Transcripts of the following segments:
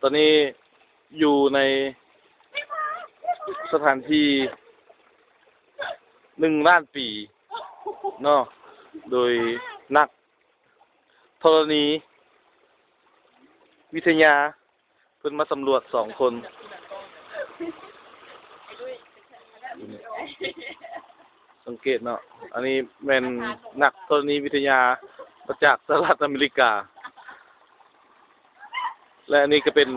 ຕອນນີ້ຢູ່ໃນສະຖານທີ່ໜຶ່ງລ້ານປີເນາະ ໂດຍນັກທໍລະນີວິທະຍາ ເພິ່ນມາສຳຫຼວດສອງຄົນ. ສັງເກດເນາະ ອັນນີ້ແມ່ນນັກທໍລະນີວິທະຍາມາຈາກສະຫະລັດອາເມລິກາ ແລະ ອັນນີ້ກໍເປັນ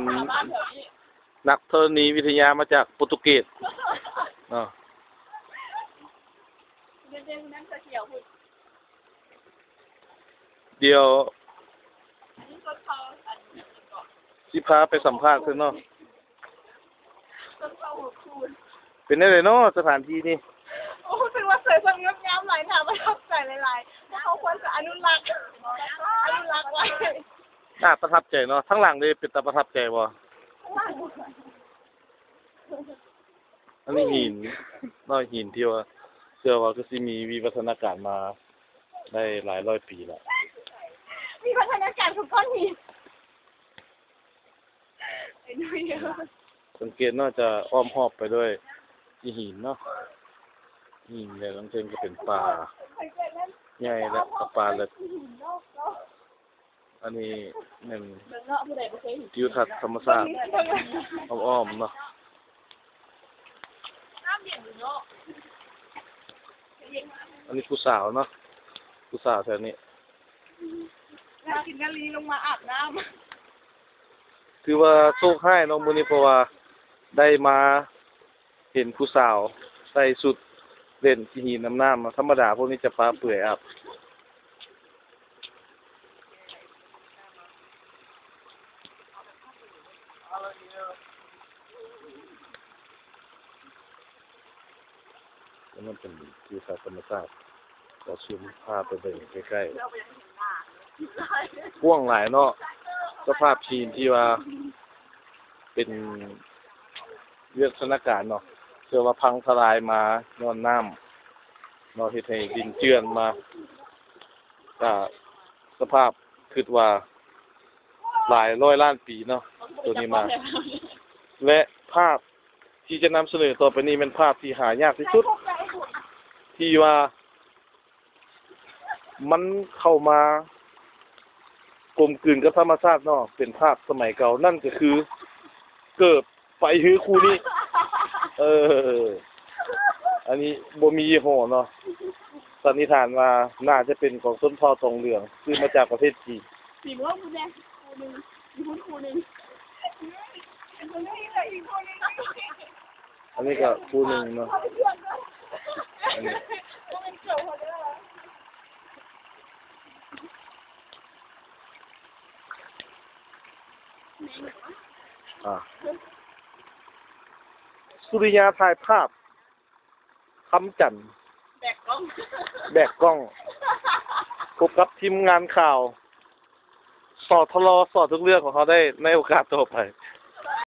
ນັກທໍລະນີວິທະຍາມາຈາກໂປຣຕຸເກດເນາະ. ດຽວຊິພາໄປສຳພາດເພິ່ນເນາະ. ເປັນແນວໃດເນາະສະຖານທີ່ນີ້? ໂອ້ ຖືວ່າສວຍສົດງົດງາມຫຼາຍ ໜ້າປະທັບໃຈຫຼາຍໆ ພວກເຮົາຄວນຈະອະນຸລັກ ອະນຸລັກໄວ້. ໜ້າປະທັບໃຈເນາະ. ທາງຫຼັງເດ ເປັນຕາປະທັບໃຈບໍ່? ອັນນີ້ຫີນເນາະ ຫີນທີ່ວ່າເຊື່ອວ່າຄືຊິມີວິວັດທະນາການມາໄດ້ຫຼາຍຮ້ອຍປີແລ້ວ. ວິວັດທະນາການຂອງກ້ອນຫີນ ສັງເກດເນາະ ຈະອ້ອມຮອບໄປດ້ວຍຂີ້ຫີນເນາະ ຫີນ ແລະ ລາງເທິງກໍເປັນປ່າໃຫຍ່ ແລະ ກໍປ່າເລິກ. ອັນນີ້ແມ່ນທິວທັດທຳມະຊາດອ້ອມໆເນາະ. ອັນນີ້ຜູ້ສາວເນາະ ຜູ້ສາວແຖວນີ້ ນາງກິນນາລີລົງມາອາບນ້ຳ. ຖືວ່າໂຊກຮ້າຍເນາະມື້ນີ້ ເພາະວ່າໄດ້ມາ ເຫັນຜູ້ສາວໃສ່ຊຸດຫຼິ້ນຂີ້ຫີນນຳນ້ຳເນາະ. ທຳມະດາພວກນີ້ຈະປະເປື່ອຍອາບ. ອັນນັ້ນເປັນວິວທັດທຳມະຊາດ ຂໍຊູມພາບໄປເບິ່ງໃກ້ໆ. ກວ້າງຫຼາຍເນາະ ສະພາບຫີນທີ່ວ່າເປັນວິວັດທະນາການເນາະ ເຊື່ອວ່າພັງທະລາຍມາຍ້ອນນ້ຳເນາະ ເຮັດໃຫ້ດິນເຈື່ອນມາ. ກະສະພາບ ຄິດວ່າຫຼາຍຮ້ອຍລ້ານປີເນາະ ໂຕນີ້ມາ ແລະ ພາບທີ່ຈະນຳສະເໜີຕໍ່ໄປນີ້ແມ່ນພາບທີ່ຫາຍາກທີ່ສຸດ ທີ່ວ່າມັນເຂົ້າມາກົມກືນກັບທຳມະຊາດເນາະ ເປັນພາບສະໄໝເກົ່າ ນັ້ນກໍຄືເກີບ ໄຟຮືຄູ່ນີ້ ເອີ ອັນນີ້ບໍ່ມີຍີ່ຫໍ້ເນາະ ສັນນິຖານວ່າໜ້າຈະເປັນຂອງຊົນເຜົ່າທອງເຫຼືອງ ຊື້ມາຈາກປະເທດຈີນ. ສີມ່ວງພຸ້ນແດ່ ຄູ່ໜຶ່ງ ຢູ່ພຸ້ນຄູ່ໜຶ່ງ ອັນນີ້ກໍຄູ່ໜຶ່ງເນາະ ອັນນີ້ ອ່າ ສຸລິຍາຖ່າຍພາບ ຄຳຈັນ ແບກກ້ອງ ແບກກ້ອງ ພົບກັບທີມງານຂ່າວ ສທລ ສອດທຸກເລື່ອງຂອງເຮົາໄດ້ໃນໂອກາດຕໍ່ໄປ.